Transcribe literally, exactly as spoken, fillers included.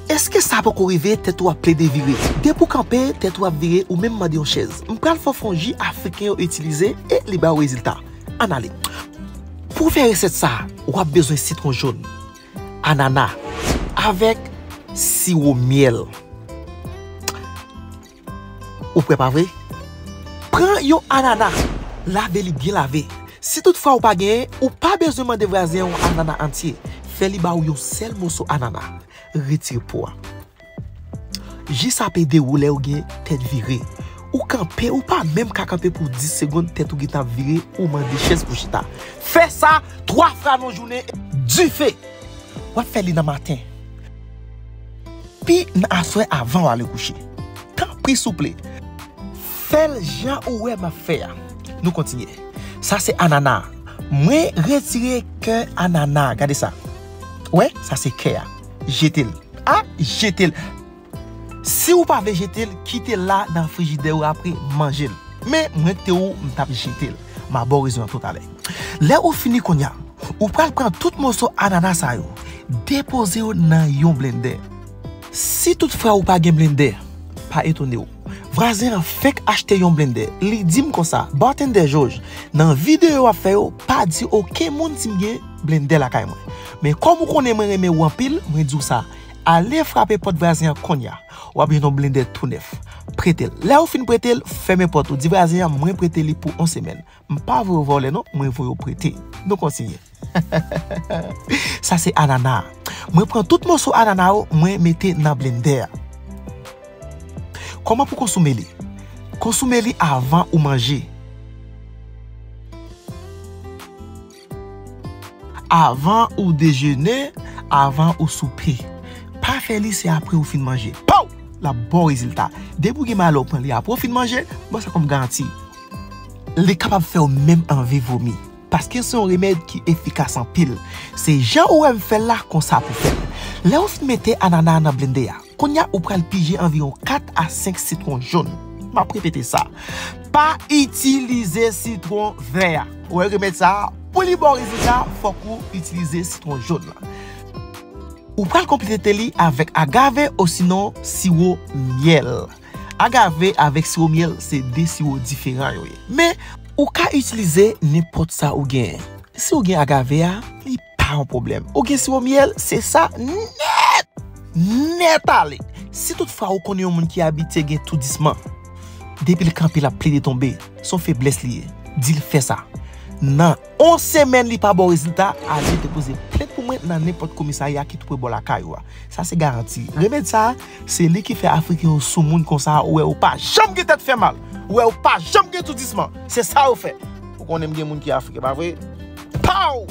Èske sa poko rive, tèt ou ap plede vire? Depi w kanpe, tèt ou ap vire, ou menm mande yon chèz. M pral fè w fè yon ji afriken yo itilize e li ba w rezilta. Ann ale. Pou w fè resèt sa, w ap bezwen sitwon jòn, anana, avèk siwo myèl. Ou prè, pa vre? Pran yon anana, lave li byen lave. Si toutfwa ou pa genyen, ou pa bezwen mande vwazen an yon anana antye. Fè li ba w yon sèl moso anana. Retire po a. Ji sa ap ede w lè ou gen tèt vire. Ou kanpe, ou pa menm ka kanpe pou dis segonn, tèt ou gentan ap vire, ou mande chèz pou chita. Fè sa twa fwa nan jounen, dife! W ap fè li nan maten. Pi nan aswè avan w ale kouche. Tanpri souple, fè l jan ou wè m ap fè a. Nou kontinye. Sa se anana. Mwen retire kè anana. Gade sa. Wè, sa se kè a. Jete l. A, jete l. Si ou pa vle jete l, kite l la nan frijidè ou, apre manje l. Men mwen te ou, m t ap jete l. M a ba w rezon an toutalè. Lè ou fini kounye a, ou pral pran tout moso anana sa yo, depoze yo nan yon blendè. Si toutfwa ou pa gen blendè, pa etone w. Vwazen an fenk achte yon blendè. Li di m konsa, Bartender Jòj, nan videyo w ap fè yo, pa di okenn moun si m gen blendè lakay mwen. Men kòm ou konnen mwen renmen ou anpil, mwen di w sa, ale frape pòt vwazen an kounye a. W ap jwenn yon blendè tou nèf. Prete l. Lè ou fin prete l, fèmen pòt ou. Di vwazen an, mwen prete li pou yon semèn. M pa voye w vòlè non, mwen voye w prete. Nou kontinye. Sa se anana. Mwen pran tout moso anana yo, mwen mete nan blendè a. Kòman pou konsome li? Konsome li avan ou manje. Avan ou dejene, avan ou soupe. Pa fè li se apre ou fin manje. Pow! L ap ba w rezilta. Depi w gen malè, ou pran li apre ou fin manje, m ba w sa kòm garanti. Li kapab fè w menm anvi vomi. Paske se yon remèd ki efikas anpil. Se jan ou wè m fè l la, konsa pou fè l. Lè ou fin mete anana a nan blendè a, kounye a ou pral pije anviwon kat a senk sitwon jòn. M ap repete sa. Pa itilize sitwon vè a. Ou wè remèd sa a, pou li ba w rezilta, fòk ou itilize sitwon jòn lan. Ou pral konplete li avèk agave osinon siwo myèl. Agave avèk siwo myèl se de siwo diferan yo ye. Men, ou ka itilize nenpòt sa ou genyen. Si ou gen agave a, li pa yon pwoblèm. Ou gen siwo myèl, se sa nèt! Nèt ale! Si toutfwa ou konnen yon moun ki abitye gen toudisman, depi l kanpe, l ap plede tonbe, se yon feblès li ye. Di l fè sa. Nan yon semèn li pa ba w rezilta, ale depoze plent pou mwen nan nenpòt komisarya ki tou pre bò lakay ou a. Sa se garanti. Remèd sa a, se li ki fè Afriken yo sou moun konsa, ou wè ou pa janm gen tèt fè mal. Ou wè ou pa janm gen toudisman. Se sa yo fè. Ou konnen m gen moun ki Afriken, pa vre? Pow!